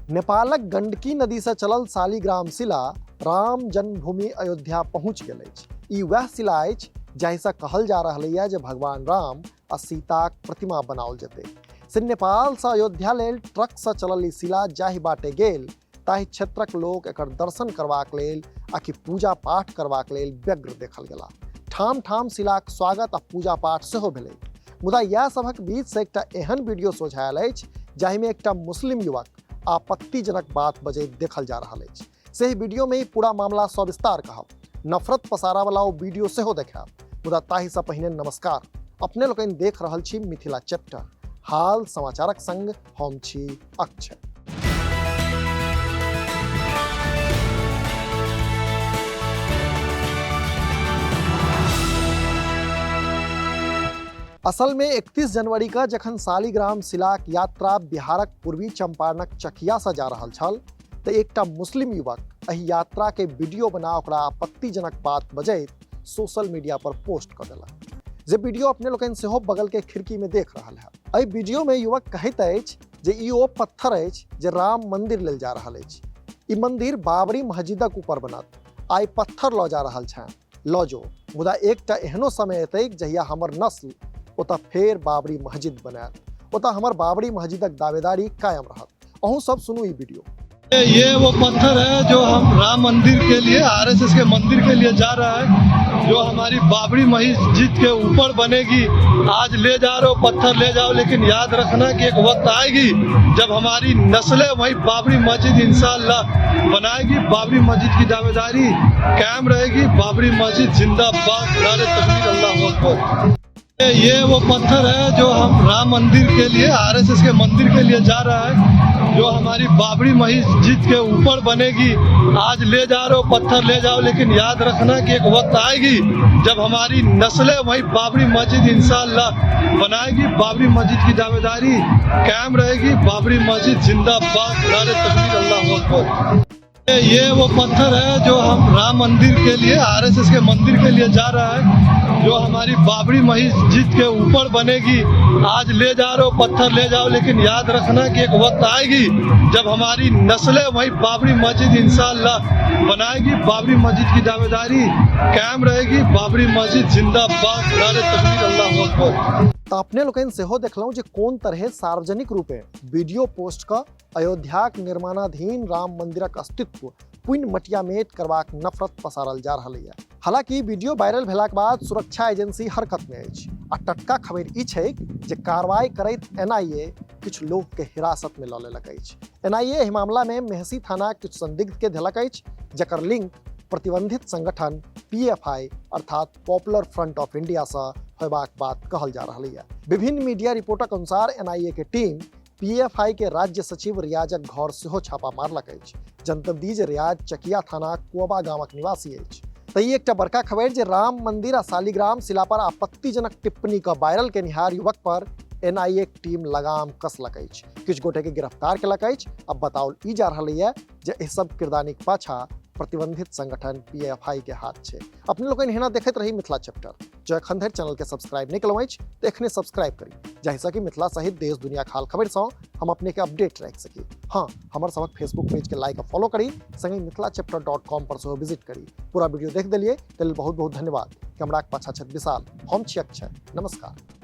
नेपालक गंडकी नदी से चलल शालिग्राम शिला राम जन्मभूमि अयोध्या पहुंच गेल अछि। ई वएह शिला अछि जाहिसँ कहल जा रहलैए जे भगवान राम आ सीताक प्रतिमा बनाओल जेतै। से नेपालसँ अयोध्या लेल ट्रकसँ चलल ई शिला जाहि बाटे गेल ताहि क्षेत्रक लोक एकर दर्शन करबाक लेल आ कि पूजा पाठ करबाक लेल व्यग्र देखल गेला। ठाम ठाम शिलाक स्वागत आ पूजा पाठ सेहो भेलै। मुदा इएह सभक बीचसँ एकटा एहन वीडियो सोझायल अछि जाहिमे एकटा मुस्लिम युवक आपत्तिजनक बात बजैत देखल जा रहल अछि। से वीडियो में ई पूरा मामला सविस्तार कहब, नफरत पसारा वाला ओ वीडियो सेहो देखायब। मुदा ताहिसँ पहिने नमस्कार, अपने लोकनि देख रहल छी मिथिला चैप्टर हाल समाचारक संग हम छी अक्षय। असल में 31 जनवरी का जखन शालिग्राम शिलाक यात्रा बिहारक पूर्वी चंपारणक चकिया से जा रहल छल तऽ एकटा मुस्लिम युवक एहि यात्रा के वीडियो बना ओकरा आपत्तिजनक बात बजैत सोशल मीडिया पर पोस्ट कऽ देलक, जे वीडियो अपने लोकनि सेहो बगल के खिड़की में देख रहल है। एहि वीडियो में युवक कहैत अछि जे ई ओ पत्थर अछि जे राम मंदिर लेल जा रहल अछि। ई मंदिर बाबरी मस्जिदक ऊपर बनत। आइ पत्थर लऽ जा रहल छें, लऽ जो, मुदा एकटा एहनो समय एतैक जहिया हमर नस्ल ओतऽ फेर बाबरी मस्जिद बनायत। ओतऽ हमर बाबरी मस्जिदक दावेदारी कायम रहत। अहूँ सब सुनू ई वीडियो। ये वो पत्थर है जो हम राम मंदिर के लिए, आरएसएस के मंदिर के लिए जा रहा है, जो हमारी बाबरी मस्जिद के ऊपर बनेगी। आज ले जा रहे हो पत्थर, ले जाओ, लेकिन याद रखना कि एक वक्त आएगी जब हमारी नस्लें वही बाबरी मस्जिद इंशाअल्लाह बनाएगी। बाबरी मस्जिद की दावेदारी कायम रहेगी। बाबरी मस्जिद जिंदाबाद, नारे तकबीर, अल्लाहू अकबर। ये वो पत्थर है जो हम राम मंदिर के लिए, आरएसएस के मंदिर के लिए जा रहा है, जो हमारी बाबरी मस्जिद के ऊपर बनेगी। आज ले जा रहे हो पत्थर, ले जाओ, लेकिन याद रखना कि एक वक्त आएगी जब हमारी नस्लें वही बाबरी मस्जिद इंशाअल्लाह बनाएगी। बाबरी मस्जिद की दावेदारी कायम रहेगी। बाबरी मस्जिद जिंदाबाद, नारे तकबीर, अल्लाहू अकबर। ये वो पत्थर है जो हम राम मंदिर के लिए, आरएसएस के मंदिर के लिए जा रहा है, जो हमारी बाबरी मस्जिद के ऊपर बनेगी। आज ले जा रहे हो पत्थर, ले जाओ, लेकिन याद रखना कि एक वक्त आएगी जब हमारी नस्लें वही बाबरी मस्जिद इंशाअल्लाह बनाएगी। बाबरी मस्जिद की दावेदारी कायम रहेगी। बाबरी मस्जिद जिंदाबाद, नारे तकबीर, अल्लाहू अकबर। तऽ अपने लोकनि सेहो देखलहुँ जे कोन तरहे सार्वजनिक रूपे वीडियो पोस्ट कऽ अयोध्याक निर्माणाधीन राम मंदिरक अस्तित्व पुनि मटियामेट करबाक नफरत पसारल जा रहल यऽ। हालांकि वीडियो वायरल भेलाक बाद सुरक्षा एजेंसी हरकत में अछि आ टटका खबरि ई छैक जे कार्रवाई करैत एनआईए किछु लोक के हिरासत में लऽ लेलक अछि। एनआईए एहि मामला में मेहसी थाना किछु संदिग्ध के धेलक अछि, जकर लिंक प्रतिबंधित संगठन पीएफआई अर्थात पॉपुलर फ्रंट ऑफ इंडिया सँ होयबाक बात कहल जा रहल यऽ। विभिन्न मीडिया रिपोर्टक अनुसार एनआईए के टीम पीएफआई के राज्य सचिव रियाजक घर सेहो छापा मारलक अछि। जनतब दी जे रियाज चकिया थाना कुआबा गामक निवासी अछि। तऽ ई एकटा बड़का खबरि जे राम मंदिर आ शालिग्राम शिला पर आपत्तिजनक टिप्पणी कऽ वायरल केनिहार युवक पर एनआईए के टीम लगाम कसलक अछि। किछु गोटे के गिरफ्तार केलक अछि आ बताओल ई जा रहल यऽ जे एहि सब किरदानीक पाछा प्रतिबंधित संगठन पीएफआई के हाथ छै। अपने लोकनि एहिना देखैत रही मिथिला चैप्टर। जँ एखन धरि चैनल के सब्सक्राइब नहि केलहुँ अछि तऽ एखने सब्सक्राइब करी, जाहिसँ कि मिथिला सहित देश दुनिया हाल खबरिसँ हम अपने के अपडेट राखि सकी। हाँ, हमर सभक फेसबुक पेज के लाइक आ फॉलो करी, संगहि मिथिला चैप्टर डॉट कॉम पर सेहो विजिट करी। पूरा वीडियो देख देलियै ताहि लेल बहुत बहुत धन्यवाद। कैमराक पाछा छथि विशाल, हम छी अक्षय, नमस्कार।